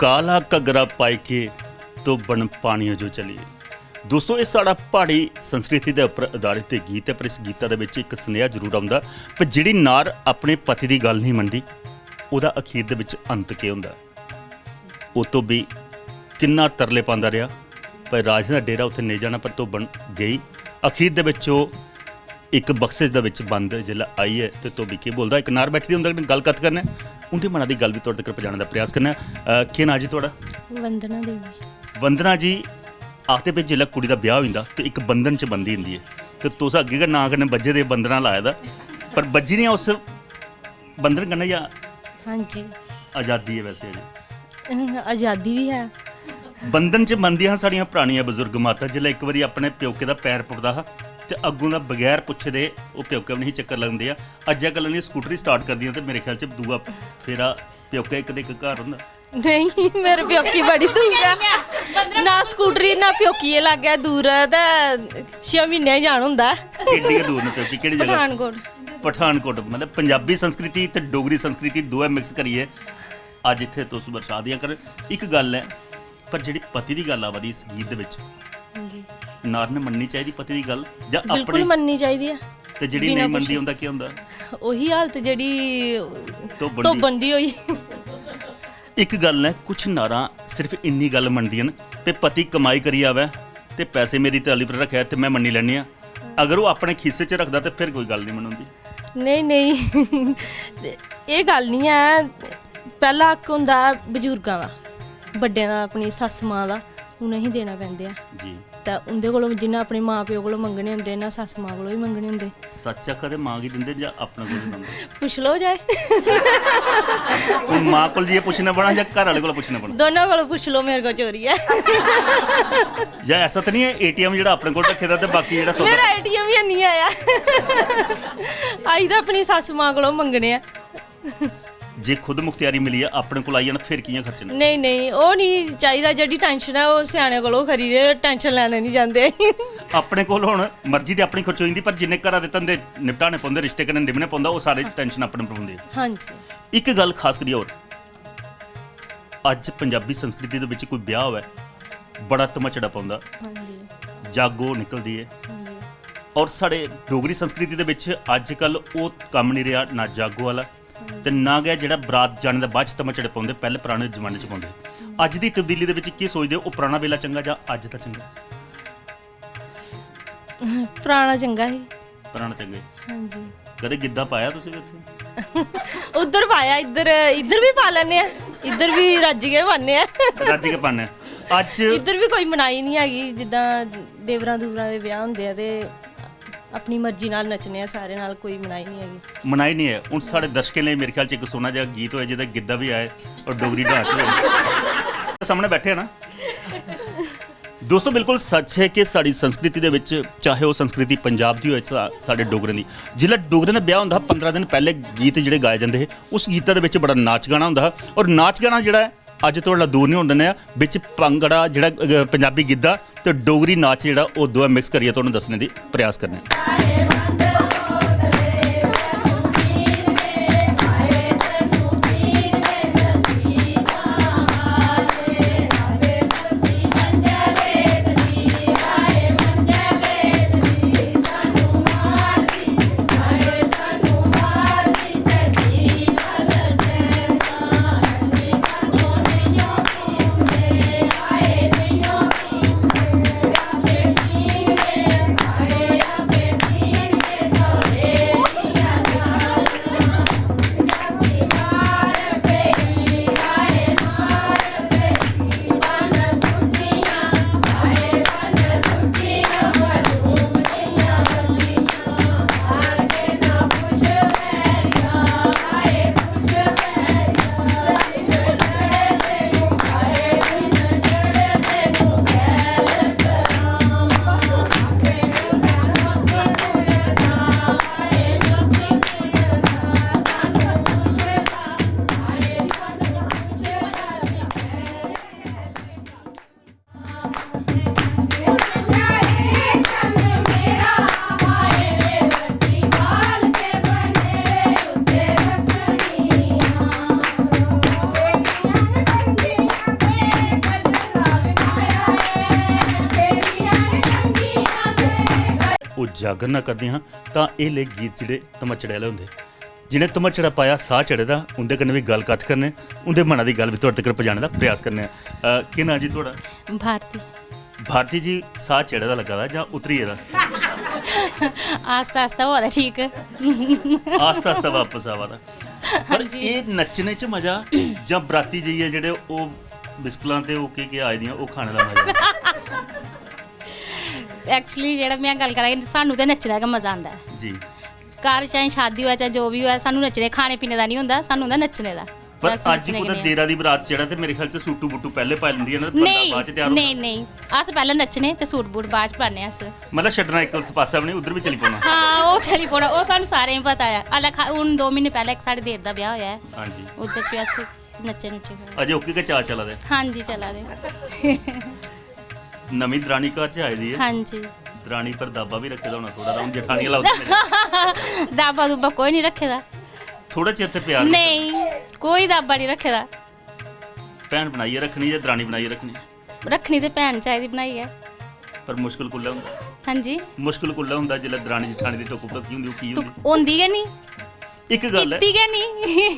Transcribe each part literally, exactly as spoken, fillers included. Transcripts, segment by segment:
काला घग्गरा पाई के तो बन पानियों जो चलिए। दोस्तो, एह् साढ़ा प्हाड़ी संस्कृति दे उप्पर आधारित एह् गीत ऐ, पर इस गीता दे बिच इक सनेहा जरूर औंदा, पर जेह्ड़ी नार अपने पति दी गल्ल नेईं मनदी, ओह्दा अखीर दे बिच अंत केह् होंदा? ओह् धोबी किन्ना तरले पांदा रेहा, पर राजें दा डेरा उत्थै नेईं जाना, पर धोबन गेई। अखीर दे बिच ओह् इक बक्से दे बिच बंद जिसलै आई ऐ, ते धोबी केह् बोलदा, इक नार बैठी दी उं'दे कन्नै गल्ल कत्थ करने, उं'दे मना दी गल्ल बी थुआढ़े तगर पजाने दा प्रयास करने। अ, केह् नांऽ जी थुआढ़ा? वंदना देवी। वंदना जी, आखदे भाई जिसलै कुड़ी दा ब्याह होई जंदा ते इक बंधन च बंधी जंदी ऐ, ते तुस अग्गें गै नांऽ कन्नै बज्झे दे बंदना लाए दा, पर बज्झी दियां उस बंधन कन्नै जां हां जी। आजादी ऐ वैसे अजें? आजादी बी है। बंधन च बंदियां हियां साढ़ियां परानियां बजुर्ग माता, जिसलै इक बारी अपने प्योके दा पैर पुपदा हा ते अग्गूं दा बगैर पुच्छे दे ओह् प्योके बी नेईं चक्कर लगदे आ। अज्जै कल्लै दियां स्कूटरी स्टार्ट करदियां ते मेरे ख्याल च दूआ फेरा प्योके इक ते इक घर होंदा। नेईं, मेरे प्योकी बड़ी दूर ऐ। ना स्कूटरी ना प्योकी, एह् लाग्गै दूर ऐ ते छे म्हीने गै जान होंदा ऐ। केड्डी गै दूर न प्योकी, केह्ड़ी जगह? पठानकोट। पठानकोट, मतलब पंजाबी संस्कृति ते डोगरी संस्कृति दोऐ मिक्स करियै अज्ज इत्थै तुस बरसा दियां। कर इक गल्ल ऐ, पर जेह्ड़ी पति दी गल्ल आवा दी इस गीत दे बिच, हां जी। नार ने मन्ननी चाहिदी पति दी गल्ल जां बिल्कुल अपने? मन्ननी चाहिदी ऐ। ते जेह्ड़ी बिना नेईं मनदी पुच्छे। उं'दा केह् होंदा? ओही हालत जेह्ड़ी धोबन दी। धोबन दी होई। इक गल्ल ऐ, कुछ नारां सिर्फ इन्नी गल्ल मनदियां न ते पति कमाई करी आवै ते पैसे मेरी थाली पर रक्खै ते में मन्नी लैन्नी आं। अगर ओह् अपने खीसे च रखदा ते फिर कोई गल्ल निं मनोंदी। नेईं, नेईं। एह् गल्ल निं ऐ। पैह्ला हक्क होंदा ऐ बजुर्गां दा, बड्डें दा, अपनी सस्स मां दा, उ'नें ही देना पैंदे ऐ। जी। ते उं'दे कोलों, जि'यां अपने मां प्यो कोलों मंगने होंदे, इ'यां सस्स मां कोलों बी मंगने होंदे। सच्च आखा दे, मां गी दिंदे जां अपने कोल मंगदे? पुच्छी लैओ जाए। हून मां कोल जाइयै पुच्छना पौना जां घर आह्ले कोल पुच्छना पौना? दोनों कोलों पुच्छी लैओ मेरे कोल चोरियै। जां ऐसा ते निं ऐ एटीएम जेह्ड़ा अपने कोल रक्खे दा ते बाकी जेह्ड़ा सौदा? मेरा एटीएम बी हैन्नी आया। आई तां अपनी सस्स मां कोलों मंगने ऐ। जे खुद मुख्तियारी मिली ऐ, अपने कोल आई जान, फिर कि'यां खर्चना? नेईं, नेईं, ओह् निं चाहिदा। जेह्ड़ी टैंशन ऐ, ओह् स्याने कोलों खरी, टैंशन लैने निं जंदे। अपने कोल हून मर्जी ते अपनी खर्चोई जंदी, पर जिन्ने घरा दे धंदे निपटाने पौंदे, रिश्ते कन्नै निभने पौंदा, ओह् सारे टैंशन अपने पर पौंदी। हां जी। इक गल्ल खास करियै होर, अज्ज पंजाबी संस्कृति दे बिच कोई ब्याह होऐ, बड़ा धमचड़ा पौंदा। हां जी। जागो निकलदी ऐ। हां जी। और साढ़े डोगरी संस्कृति दे बिच अज्जकल ओह् कम्म निं रेहा, ना जागो आह्ला, ते ना गै जेह्ड़ा बरात जाने दे बाद च धमचड़े पौंदे, पैह्ले पराने जमाने च पौंदे हे। अज्ज दी तब्दीली दे बिच केह् सोचदे ओ, ओह् पराना बेल्ला चंगा जां अज्ज दा चंगा? पराना चंगा ही। पराना चंगा ही। हां जी। कदें गिद्दा पाया तुसें बी उत्थै? उद्धर पाया, इद्धर, इद्धर बी पा लैन्ने आं, इद्धर बी रज्ज गै पान्ने आं। रज्ज गै पान्ने आं। अज्ज इद्धर बी कोई मनाही निं हैगी, जिद्दां देवरां दूरां दे ब्याह् होंदे आ ते अपनी मर्जी नाल नच्चने आं सारे नाल, कोई मनाही निं हैगी। मनाही निं ऐ। हून साढ़े दर्शकें लेई मेरे ख्याल च इक सोह्ना जेहा गीत होए जेह्दा गिद्दा बी आए और डोगरी डांस बी होए। सामने बैठे हैं ना? दोस्तो, बिल्कुल सच है कि साढ़ी संस्कृति दे बिच, चाहे ओह् संस्कृति पंजाब दी होए, सा-, साढ़े डोगरें दी, जिसलै डोगरें दा ब्याह् होंदा हा, पंदरां दिन पैह्ले गीत जेह्ड़े गाए जंदे हे, उस गीता दे बिच बड़ा नाच गाना होंदा हा। और नाच गाना जेह्ड़ा ऐ, अज्ज थुआढ़े कोला दूर निं होन दिन्ने आं। बिच भांगड़ा जेह्ड़ा, अ, पंजाबी गिद्दा ते डोगरी नाच जेह्ड़ा, ओह् दोऐ मिक्स करियै तुहानू दस्सने दी प्रयास करने आं। जागर ना करदियां हां, तां एह् लेह गीत जेह्ड़े धमचड़े आह्ले होंदे। जि'नें धमचड़ा पाया, साह् चढ़े दा, उं'दे कन्नै बी गल्ल कत्थ करने, उं'दे मना दी गल्ल बी थुआढ़े तगर पजाने दा प्रयास करने आं। अ, केह् नांऽ जी थुआढ़ा? भारती। भारती जी, साह् चढ़े दा लग्गा दा जां उतरी गेदा? आस्ता आस्ता होआ दा ठीक। आस्ता आस्ता बापस आवा दा। पर हां जी। एह् नच्चने च मजा जां बराती जाइयै जेह्ड़े ओह् बिस्कलां ते ओह् केह् केह् आए दियां, ओह् खाने दा मजा? Actually, जेह्ड़ा में गल्ल करां कि सानू ते नच्चने दा गै मजा आंदा ऐ। जी। घर चाहे शादी होऐ, चाहे जो बी होऐ, सानू नच्चने, खाने पीने दा निं होंदा, सानू होंदा नच्चने दा। पर बस अज्ज नच्चने कुतै कन्नै। देरा दी बरात चढ़ै ते मेरे ख्याल च सूटू बूटू पैह्ले पाई लैंदी ऐ ना, ते बंदा नेईं, बाद च त्यार होंदा। नेईं, नेईं, अस पैह्ले नच्चने ते सूट बूट बाद च पान्ने अस। मतलब छड्डना इक उस पासै बी निं, उद्धर बी चली पौना। हां, ओह् चली पौना, ओह् सानू सारें गी पता ऐ। हालांकि हून दो म्हीने पैह्ले इक साढ़े देर दा ब्याह् होएआ ऐ। हां जी। उद्धर च अस नच्चे नुच्चे फिर। अजें ओह्के गै चाऽ चला दे? हां जी, चला दे। नमीं दरानी घर च आई दी ऐ। हां जी। दरानी पर दाबा बी रक्खे दा होना थोह्ड़ा, हून जठानी आह्ला उत्थै। दाबा दुबा कोई निं रक्खे दा। थोह्ड़ा चिर ते प्यार निं नेईं, कोई दाबा निं रक्खे दा। भैन बनाइयै रक्खनी जां दरानी बनाइयै रक्खनी? रक्खनी ते भैन चाहिदी बनाइयै। पर मुश्कल कुल्लै होंदा? हां जी। मुश्कल कुल्लै होंदा, जिसलै दरानी जठानी दी टुक्क भटुक्की होंदी, ओह् की होंदी? टुक्क होंदी गै निं। इक गल्ल ऐ। कीती गै निं।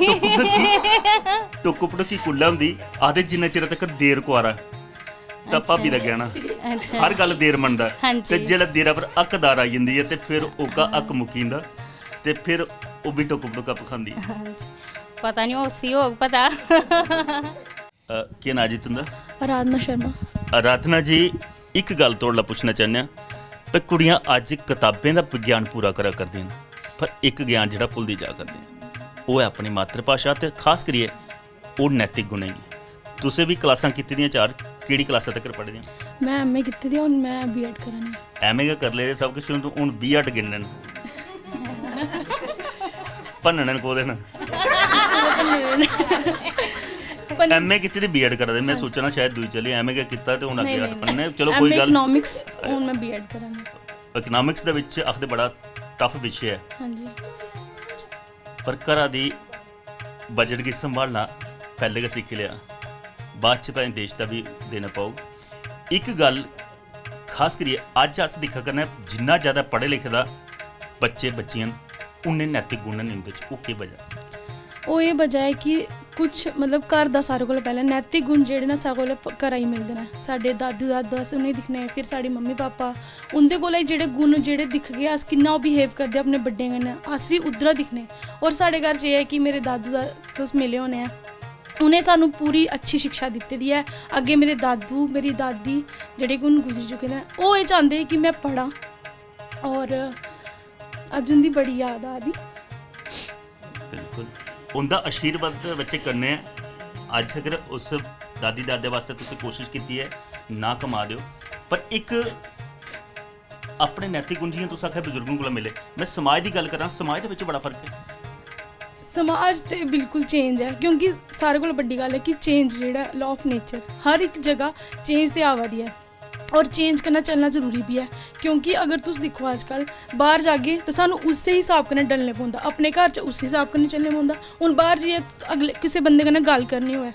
टुक्क भटुक्की, टुक्क भटुक्की कुल्लै होंदी? आखदे जिन्ना चिर तक देर कुआरा, तां अच्छा। भाबी दा गैह्ना। अच्छा। हर गल्ल देर मनदा। हां जी। ते जिसलै देरा पर हकदार आई जंदी ऐ, ते फिर ओह्का हक मुक्की जंदा, ते फिर ओह् बी टुक्क भटुक्का पखांदी। हां जी। पता निं, उसी होग पता। अ, केह् नांऽ जी तुं'दा? आराधना शर्मा। आराधना जी, इक गल्ल थुआढ़े कोला पुच्छना चाह्न्ने आं, ते कुड़ियां अज्ज कताबें दा ज्ञान पूरा करा करदियां न, पर इक ज्ञान जेह्ड़ा भुलदी जा करदियां, ओह् ऐ अपनी मातृभाशा ते खास करियै ओह् नैतिक गुणें गी। तुसें बी क्लासां कीती दियां चार, केह्ड़ी क्लासा तगर पढ़े दियां? में एमए कीती दी, हून में बीएड करा नी। एमए गै करी लेदे सब किश, हून तूं, हून बीएड गिनने न। भन्नने न कोह्दे न? एमए कीती दी, बीएड करा दे, में सोचा ना शायद दूई चली, एमए गै कीता ते हून अग्गें नेईं, अस नेईं, पढ़ने। चलो, एमए कोई गल्ल। इकोनॉमिक्स, हून में बीएड करा नी। इकोनॉमिक्स दे बिच आखदे बड़ा टफ विशे ऐ। हां जी। पर घरा दी बजट गी संभालना पैह्लें गै सिक्खी लेआ, बाद च भाएं देश दा बी देना पौग। इक गल्ल खास करियै अज्ज अस दिक्खा करने आं, जिन्ना जैदा पढ़े लिखे दा बच्चे बच्चियां न, उन्ने नैतिक गुण निं उं'दे च। ओह् केह् बजह? ओह् एह् बजह ऐ कि कुछ, मतलब, घर दा सारें कोला पैह्लें नैतिक गुण जेह्ड़े न, सारें कोला प-, घरा ही मिलदे न। साढ़े दादू दादा, अस उ'नेंगी दिक्खने, फिर साढ़े मम्मी पापा, उं'दे कोला ही जेह्ड़े गुण जेह्ड़े दिखगे अस, किन्ना ओह् बिहेव करदे अपने बड्डें कन्नै, अस बी उद्धरा दिक्खने। होर साढ़े घर च एह् ऐ कि मेरे दादू दा, तुस मिले होने ऐ, उ'नें सानूं पूरी अच्छी शिक्षा दित्ती दी ऐ। अग्गें मेरे दादू, मेरी दादी जेह्ड़े कि हून गुजरी चुके दे न, ओह् एह् चांह्दे हे कि में पढ़ां। होर अज्ज उं'दी बड़ी याद आ दी। बिल्कुल। उं'दा आशीर्वाद ते बच्चे कन्नै ऐ। अज्ज अगर उस दादी दादे बास्तै तुसें कोशिश कीती ऐ, ना कमा दे ओ, पर इक अपने नैतिक गुण, जि'यां तुस आखा दे बजुर्गें कोला मिले, में समाज दी गल्ल करां, समाज दे बिच बड़ा फर्क ऐ। समाज ते बिल्कुल चेंज ऐ, क्योंकि सारें कोला बड्डी गल्ल ऐ कि चेंज जेह्ड़ा ऐ, law of nature, हर इक जगह चेंज ते आवा दी ऐ। और चेंज कन्नै चलना जरूरी बी ऐ, क्योंकि अगर तुस दिक्खो अजकल बाहर जागे ते सानू उस्सै हिसाब कन्नै ढलने पौंदा, अपने घर च उस्सै हिसाब कन्नै चलने पौंदा। हून बाहर जाइयै अगले किसे बंदे कन्नै गल्ल करनी होऐ,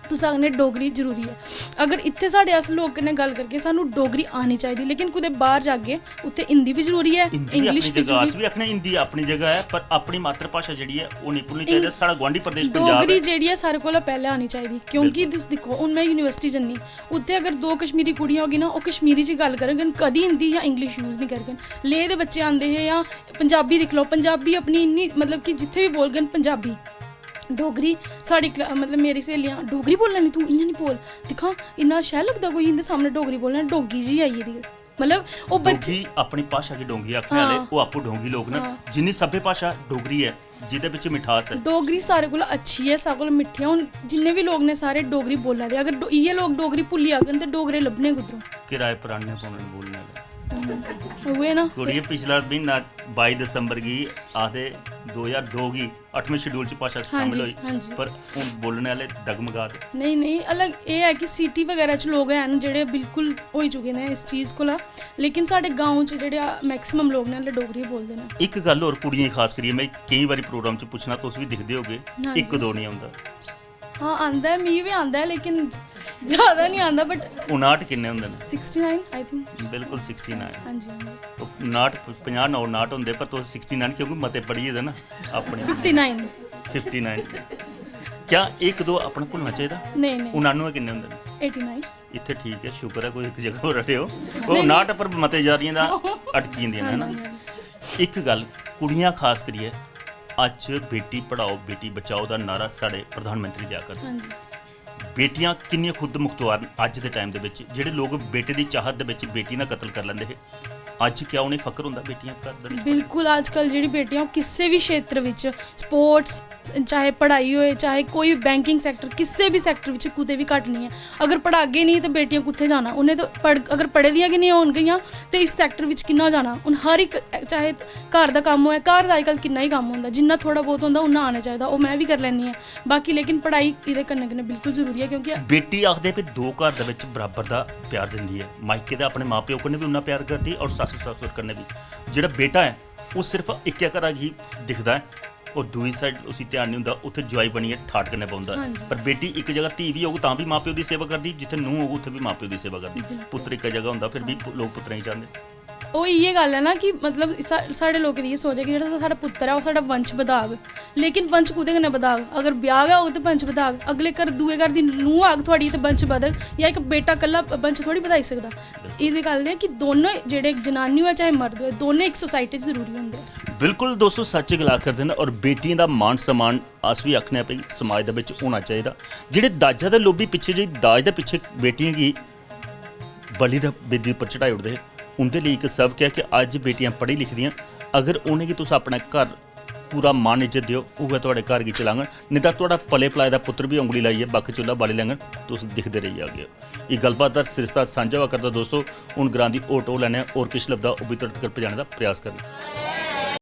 तुस आखने डोगरी जरूरी ऐ। अगर इत्थै साढ़े अस लोक कन्नै गल्ल करगे, सानू डोगरी आनी चाहिदी, लेकिन कुतै बाहर जागे उत्थै हिंदी बी जरूरी ऐ, हिंदी बी इंग्लिश अपनी बी जगह, जरूरी अस बी आखने हिंदी अपनी जगह ऐ, पर अपनी मातृभाशा जेह्ड़ी ऐ, ओह् नेईं भुल्लनी चाहिदी। साढ़ा गुआंढी प्रदेश पंजाब डोगरी ऐ। जेह्ड़ी ऐ, सारे कोला पैह्लें आनी चाहिदी, क्योंकि बिल्कुल। तुस दिक्खो, हून में यूनिवर्सिटी जन्नी, उत्थै अगर दो कश्मीरी कुड़ियां होगी ना, ओह् कश्मीरी च गल्ल करङन, कदें हिंदी जां इंग्लिश यूज निं करङन। लेह दे बच्चे आंदे हे जां पंजाबी दिक्खी लैओ, पंजाबी अपनी इन्नी, मतलब कि जित्थै बी बोलङन पंजाबी। डोगरी, साढ़ी क्ला-, मतलब मेरी स्हेलियां, "डोगरी बोल्ला नी तूं, इ'यां निं बोल, दिक्खां इन्ना शैल लगदा कोई इं'दे सामनै डोगरी बोलना, डोगी जी आई गेदी ऐ।" मतलब ओह् बच्चे डोगी, अपनी भाशा गी डोंगी आखने आह्ले, हां। ओह् आपूं डोंगी लोक न। हां। जिन्नी सभ्य भाशा डोगरी ऐ, जेह्दे बिच मिठास ऐ। डोगरी सारें कोला अच्छी ऐ, सारें कोला मिट्ठी ऐ। हून जिन्ने बी लोक न, सारे डोगरी बोल्ला दे। अगर डो-, इ'यै लोक डोगरी भुल्ली जाङन ते डोगरे लब्भने कुद्धरों? किराए पर आह्नने पौने न बोलने आह्ले। उ'ऐ ना। कुड़िये, पिछला म्हीना बाई दिसंबर गी आखदे दो ज्हार दो गी अठमें schedule च भाशा हां शामिल जी, होई, हां जी। पर हून बोलने आह्ले डगमगा दे। नेईं, नेईं, अलग एह् ऐ कि city बगैरा च लोक हैन जेह्ड़े बिल्कुल होई चुके दे इस चीज कोला, लेकिन साढ़े गांव च जेह्ड़े, आ, maximum लोक न, हल्ले डोगरी गै बोलदे न। इक गल्ल होर, कुड़ियें गी खास करियै में केईं बारी program च पुच्छना, तुस बी दिखदे होगे, हां इक जी। दो निं औंदा। हां, आंदा ऐ, मिगी बी आंदा ऐ, लेकिन ज्यादा नहीं आंदा, but उनाट किन्ने होंदे न? Sixty nine, I think. बिल्कुल सिक्सटी नाइन। हाँ जी, हाँ जी। तो नाट, पंजाह नौ नाट होंदे, पर तुस सिक्सटी नाइन, क्योंकि मते पढ़ियै दे ना अपने। Fifty nine. Fifty nine. क्या एक दो अपना भुलना चाहिदा? नहीं, नहीं। उनानुए किन्ने होंदे न? Eighty nine. इत्थे ठीक है, शुक्र है कोई एक जगह पर रहे हो। वो नाट पर मते जारियां दा अटकी जंदियां न, है ना? एक गल्ल, कुड़ियां खास करियै, अज्ज बेटी पढ़ाओ बेटी बचाओ दा नारा साढ़े प्रधानमंत्री देआ करदे। हाँ जी। बेटियां किन्नियां खुद मुख्तवार न अज्ज दे टाइम दे ਵਿੱਚ। ਜਿਹੜੇ ਲੋਕ ਬੇਟੇ ਦੀ ਚਾਹਤ ਦੇ ਵਿੱਚ ਬੇਟੀ ਨਾਲ ਕਤਲ ਕਰ ਲੈਂਦੇ ਹੈ, ਅੱਜ ਕਿਆ ਉਹਨੇ ਫਖਰ ਹੁੰਦਾ? ਬੇਟੀਆਂ ਘਰ ਦੇ ਵਿੱਚ ਬਿਲਕੁਲ। ਅੱਜ ਕੱਲ ਜਿਹੜੀ ਬੇਟੀਆਂ ਉਹ ਕਿਸੇ ਵੀ ਖੇਤਰ ਵਿੱਚ, ਸਪੋਰਟਸ, ਚਾਹੇ ਪੜ੍ਹਾਈ ਹੋਏ, ਚਾਹੇ ਕੋਈ ਬੈਂਕਿੰਗ ਸੈਕਟਰ, ਕਿਸੇ ਵੀ ਸੈਕਟਰ ਵਿੱਚ ਕਿਤੇ ਵੀ ਘੱਟ ਨਹੀਂ ਹੈ। ਅਗਰ ਪੜ੍ਹਾਗੇ ਨਹੀਂ ਤਾਂ ਬੇਟੀਆਂ ਕਿੱਥੇ ਜਾਣਾ? ਉਹਨੇ ਤਾਂ ਪੜ੍ਹ ਅਗਰ ਪੜ੍ਹੇ ਦੀਆਂ ਕਿ ਨਹੀਂ ਹੋਣਗੀਆਂ, ਤੇ ਇਸ ਸੈਕਟਰ ਵਿੱਚ ਕਿੰਨਾ ਜਾਣਾ? ਹੁਣ ਹਰ ਇੱਕ, ਚਾਹੇ ਘਰ ਦਾ ਕੰਮ ਹੋਏ, ਘਰ ਦਾ ਅੱਜ ਕੱਲ ਕਿੰਨਾ ਹੀ ਕੰਮ ਹੁੰਦਾ, ਜਿੰਨਾ ਥੋੜਾ ਬਹੁਤ ਹੁੰਦਾ ਉਹਨਾਂ ਆਣਾ ਚਾਹੀਦਾ, ਉਹ ਮੈਂ ਵੀ ਕਰ ਲੈਂਦੀ ਹਾਂ। ਬਾਕੀ ਲੇਕਿਨ ਪੜ੍ਹਾਈ ਇਹਦੇ ਕੰਨੇ ਕੰਨੇ ਬਿਲਕੁਲ ਜ਼ਰੂਰੀ ਹੈ, ਕਿਉਂਕਿ ਬੇਟੀ ਆਖਦੇ ਵੀ ਦੋ ਘਰ ਦੇ ਵਿੱਚ ਬਰਾਬਰ ਦਾ ਪਿਆਰ ਦਿੰਦੀ ਹੈ। ਮਾਇਕੇ ਦਾ ਆਪਣੇ ਮਾਪਿਓ ਕੋਲ ਵੀ ਉਨਾ ਪਿਆਰ ਕਰਦੀ ਔਰ ਸੱਸ ਸਸੁਰ ਕੋਲ ਵੀ। ਜਿਹੜਾ ਬੇਟਾ ਹੈ, ਉਹ ਸਿਰਫ ਇੱਕੇ ਘਰ ਹੀ ਦਿਖਦਾ ਹੈ, ਉਹ ਦੂਈ ਸਾਈਡ ਉਸੇ ਧਿਆਨ ਨਹੀਂ ਹੁੰਦਾ, ਉੱਥੇ ਜਵਾਈ ਬਣੀ ਹੈ, ਠਾਠ ਕਰਨੇ ਪਾਉਂਦਾ। ਹਾਂਜੀ। ਪਰ ਬੇਟੀ ਇੱਕ ਜਗ੍ਹਾ, ਧੀ ਵੀ ਹੋਊ ਤਾਂ ਵੀ ਮਾਪਿਓ ਦੀ ਸੇਵਾ ਕਰਦੀ, ਜਿੱਥੇ ਨੂੰ ਹੋਊ ਉੱਥੇ ਵੀ ਮਾਪਿਓ ਦੀ ਸੇਵਾ ਕਰਦੀ। ਪੁੱਤਰ ਇੱਕ ਜਗ੍ਹਾ ਹੁੰਦਾ, ਫਿਰ ਵੀ ਲੋਕ ਪੁੱਤਰਾਂ ਹੀ ਚਾਹੁੰਦੇ। ਉਹ ਇਹ ਗੱਲ ਹੈ ਨਾ ਕਿ ਮਤਲਬ ਸਾ- ਸਾਡੇ ਲੋਕ ਦੀ ਇਹ ਸੋਚ ਹੈ ਕਿ ਜਿਹੜਾ ਸਾਡਾ ਪੁੱਤਰ ਹੈ ਉਹ ਸਾਡਾ ਵੰਸ਼ ਵਧਾਗ। ਲੇਕਿਨ ਵੰਸ਼ ਕੁਦੇ ਕਨੇ ਵਧਾਗ? ਅਗਰ ਵਿਆਹ ਗਿਆ ਹੋਗ ਤੇ ਵੰਸ਼ ਵਧਾਗ, ਅਗਲੇ ਘਰ, ਦੂਏ ਘਰ ਦੀ ਨੂੰ ਆਗ ਤੁਹਾਡੀ ਤੇ ਵੰਸ਼ ਵਧਾਗ, ਜਾਂ ਇੱਕ ਬੇਟਾ ਇਕੱਲਾ ਵੰਸ਼ ਥੋੜੀ ਵਧਾਈ ਸਕਦਾ। ਇਹਦੇ ਗੱਲ ਇਹ ਹੈ ਕਿ ਦੋਨੋਂ, ਜਿਹੜੇ ਜਨਾਨੀ ਹੋਏ ਚਾਹੇ ਮਰਦ ਹੋਏ, ਦੋਨੇ ਇੱਕ ਸੋਸਾਇਟੀ 'ਚ ਜ਼ਰੂਰੀ ਹੁੰਦੇ ਆ। ਬਿਲਕੁਲ ਦੋਸਤੋ, ਸੱਚ ਗੱਲ ਆਖਦੇ ਨੇ। ਔਰ ਬੇਟੀਆਂ ਦਾ ਮਾਣ ਸਨਮਾਨ ਅਸ ਵੀ ਆਖਨੇ ਪਈ ਸਮਾਜ ਦੇ ਵਿੱਚ ਹੋਣਾ ਚਾਹੀਦਾ। ਜਿਹੜੇ ਦਾਜਾ ਦੇ ਲੋਭੀ ਪਿੱਛੇ, ਜਿਹੜੀ ਦਾਜ ਦੇ ਪਿੱਛੇ ਬੇਟੀਆਂ गी बलि दा बेदी उप्पर चढ़ाई ओड़दे हे, उं'दे लेई इक सबक ऐ कि अज्ज बेटियां पढ़ी लिखी दियां, अगर उ'नेंगी तुस अपना घर पूरा मान इज्जत देओ, उ'ऐ थुआढ़े घर गी चलाङन, नेईं तां थुआढ़ा पले पलाए दा पुत्तर बी उंगली लाइयै बक्ख चुल्हा बाली लैङन, तुस दिखदे रेही जागेओ। एह् गल्लबात दा सरिस्ता सांझा होआ करदा दोस्तो। हून ग्रां दी होर टोह् लैने आं, होर किश लभदा ओह् बी थुआढ़े तगर पजाने दा प्रयास करने आं।